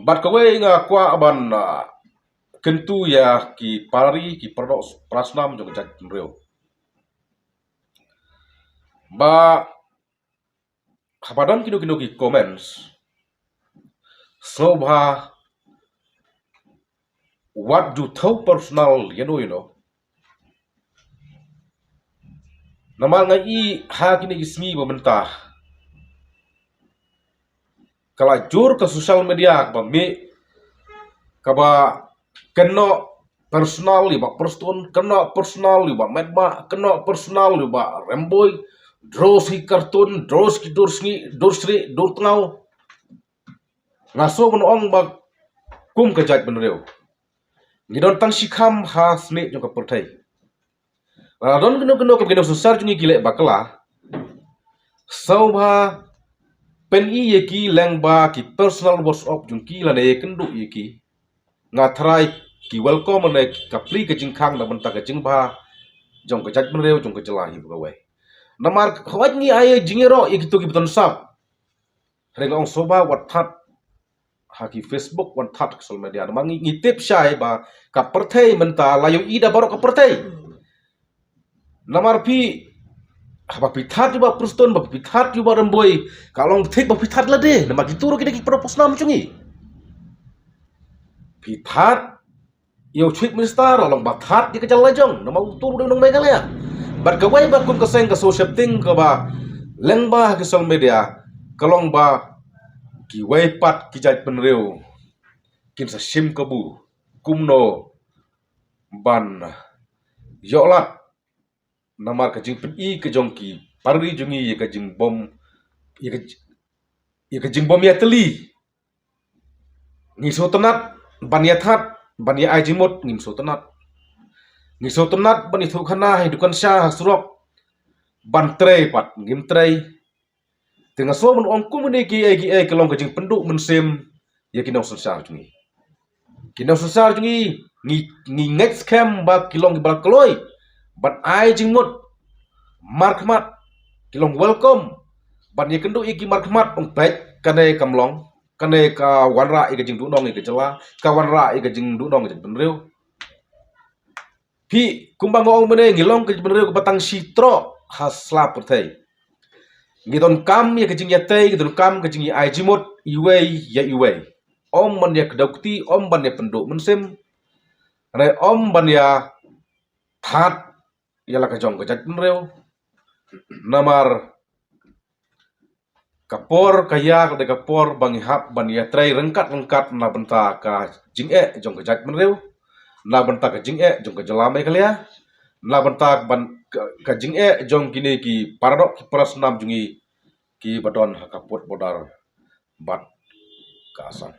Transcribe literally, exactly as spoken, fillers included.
Bad kawei nga kwah ban, ah, kyntu ïa ki para ri, ki para doh para snam jong ka jaitbynriew. Ba haba don kino kino ki comments, sngewbha wat ju thew personal ïano ïano. Namar nga i ha kine ki sngi ba mynta ka la jur ka social media kaba mih, kaba kynnoh personal ïa u Bah Prestone, kynnoh personal ïa u Bah Metbah, kynnoh personal ïa u Bah Ramboi, dur shi kartun, dur shi, dur shi, dur shi, dur tngaw. Nga sngew ban ong ba kum ka jaitbynriew ngi don tang shi kham ha snieh jong ka pyrthei. Lada don kino kino ka, kino sngewsar jong ngi ki leh bakla, sngewbha pyni ïa ki lyngba ki personal WhatsApp jong ki lane ïakynduh ïa ki. Nga trai ki welcome lane ka plie ka jingkhang na bynta ka jingbha jong ka jaitbynriew, jong ka jylla hi ba kawei. Namar hooid ngi ai jingïaroh ïa kito kiba don sap. Hynrei nga ong sngewbha wat thad ha ki Facebook, wat thad ha ki social media. Namar ngi, ngi tip shai ba ka pyrthei mynta la ïohi da baroh ka pyrthei. Namar phi, haba phi thad ïa u Bah Prestone, ba phi thad ïa u Bah Ramboi, ka long thik ba phi thad lade. Namar kito ruh ki dei ki para doh para snam jong ngi. Phi thad ïa u Chief Minister, la long ba thad ïa ka jylla jong, namar uto ruh u dei u nong Meghalaya. Bad kawei ba kum ka seng ka sngewsheptieng kaba lyngba ha ki social media ka long ba kiwei pat ki jaitbynriew kin sa shim kabu kumno ban ïoh lad namar ka jingpyni ka jong ki para ri jong ngi ïa ka jingbym, ïa ka, ïa ka jingbym ïatylli. Ngi sngewtynnat ban ïa thad, ban ïa ai jingmut, ngim sngewtynnat. Ngi sngewtynnat ban ïathuh khana ha dukan sha ha surok, ban trei pat ngim trei. Te nga sngew ban ong kumne kiei kiei ka long ka jingpynduh mynsiem ïa ki nongsynshar jong ngi. Ki nongsynshar jong ngi, ngi, ngi ngeit skhem ba ki long kiba la kloi ban ai jingmut markhmat, ki long welcome ban ïakynduh ïa ki markhmat, ong peit kane kam long, kane ka wanrah ïa ka jingduhnong ïa ka jylla, ka wanrah ïa ka jingduhnong ïa ka jaitbynriew. Phi, kumba nga ong mynne, ngi long ka jaitbynriew kaba tang shi troh ha sla pyrthei. Ngi donkam ïa ka jingïatei, ngi donkam ka jingïa ai jingmut iwei ïa iwei. Ym ban ïa kdew kti, ym ban ïa pynduh mynsiem, hynrei ym ban ïa thad ïa la ka jong ka jaitbynriew. Namar ka por ka ïa ka dei ka por ba ngi hap ban ïatrei ryngkat ryngkat na bynta ka jingeh jong ka jaitbynriew, na bynta ka jingeh jong ka jylla Meghalaya, na bynta ban ka, ka jingeh jong kine ki para doh ki para snam jong ngi kiba don ha ka pud border bad ka Assam.